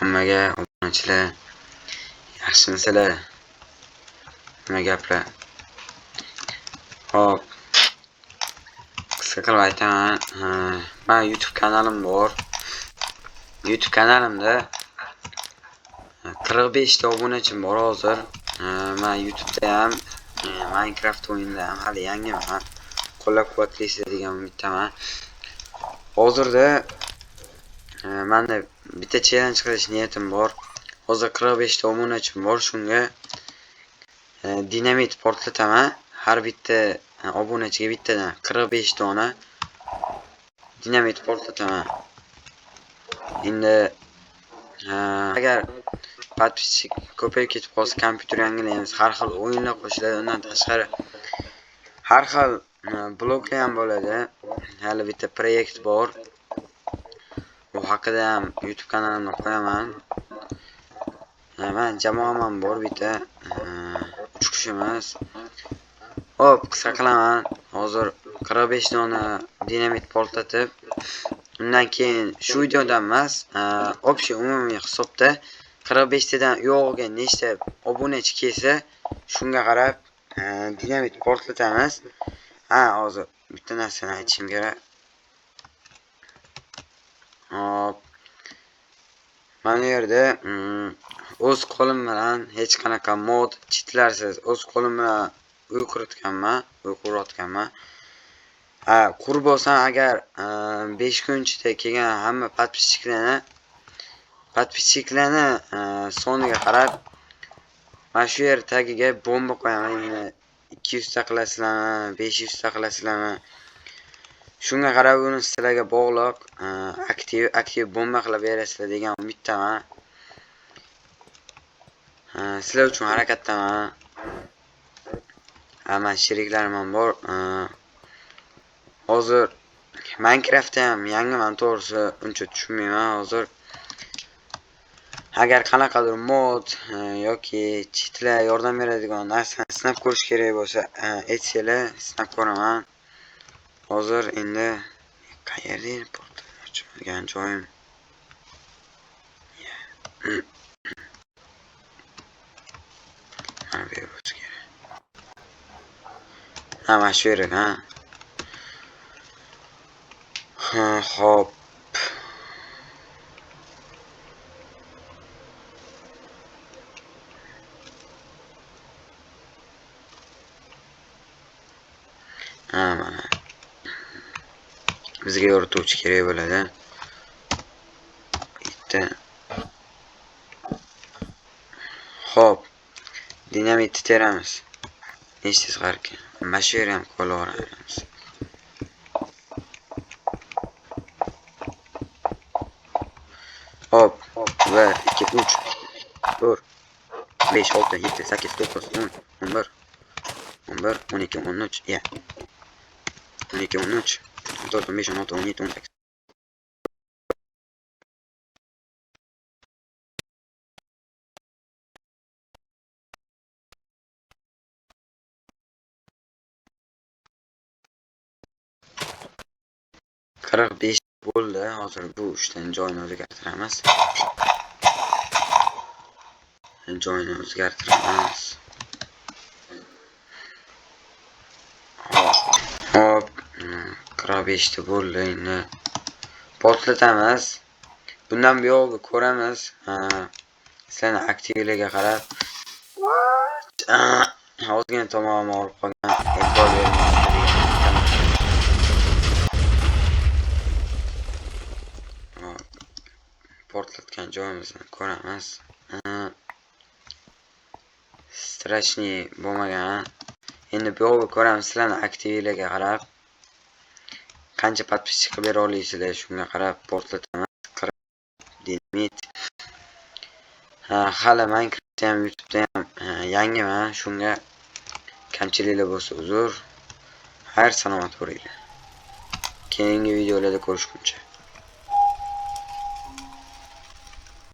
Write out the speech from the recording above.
Hammaga obunachilar, yaxshimisizlar? Nima gaplar? Hop. Qisqa qilib aytaman. Men YouTube kanalim bor. YouTube kanalimda 45 ta obunachim bor hozir. Men YouTube'da ham, Minecraft o'yinida ham hali yangiman. Qo'llab-quvvatlaysizlar degan umiddaman. Hozirda menda bitta challenge qilish niyatim bor. Hozir 45 ta obunachim bor, shunga dinamit portlataman. Har bitta obunachiga bittadan 45 dona dinamit portlataman. Endi agar подписчик ko'payib ketib qolsa, kompyuter yangilaymiz, har xil o'yinlar qo'shiladi, undan tashqari har xil bloglar ham bo'ladi. Hali bitta proyekt bor. Bu haqida ham YouTube kanalimda qo'yaman. Men jamoam ham bor bitta. 3 kishimiz. Hop, qisqa qilaman. Hozir 45 dona dinamit portlatib, undan keyin shu videodan emas, общий umumiy hisobda 45 tadan uyog'iga nechta obunachi kelsa, shunga qarab dinamit portlatamiz. Ha, hozir bitta narsani aytishim kerak. Hop. Mana bu yerda o'z qo'lim bilan hech qanaqa mod, chitlarsiz o'z qo'lim bilan uy quritganman, uy qurayotganman. Ha, qurib olsam agar 5 kun ichida kelgan hamma podpisчикlarni soniga qarab mana shu yer tagiga bomba qo'yaman. Endi 200 ta qilasizlarmi, 500 ta qilasizlarmi? Shunga qarab uni sizlarga bog'liq, aktiv bomba qilib berasizlar degan umiddaman. Sizlar uchun harakatdaman. Ha, men sheriklarim ham bor. Hozir Minecraftda ham yangiman, to'g'risi uncha tushunmayman hozir. Agar qanaqadir mod yoki chitlar yordam beradigan narsani sinab ko'rish kerak bo'lsa, aytsanglar, sinab ko'raman. Hozir endi qayerda edi portlatmoqchi joyim? Mana bu yer bo'lsa kerak. Ha, mana shu yer, ha. Ha, hop. Ha, mana. Bizga yorituvchi kerak bo'ladi. Bitta. Hop. Dinamitni teramiz. Nechta sig'ar ekan? Mana shu yerga ham qo'yaveramiz. Hop. 1 2 3 4 5 6 7 8 9 10 11 11 12 13 ya. 12 13 14 15 16 17 18. 45 bo'ldi. Hozir bu uchdan joyini o'zgartiramiz. Joyini o'zgartiramiz. Hop, 45 ta bo'ldi. Endi portlatamiz. Bundan buyog'i ko'ramiz. Sizlarning aktivligiga qarab. Ozgina tomog'im og'rib qolgan. E'tibor bermang. Portlatgan joyimizni ko'ramiz. Strashniy bo'lmagan. Endi bu yo'lga ko'ramiz, sizlarning aktivligiga qarab qancha podpisчик qilib bera olasizlar, shunga qarab portlataman. Dinamit. Hali Minecraftda ham, YouTube'da ham yangiman, shunga kamchiliklar bo'lsa uzr. Xayr, salomat bo'linglar. Keyingi videolarda ko'rishguncha.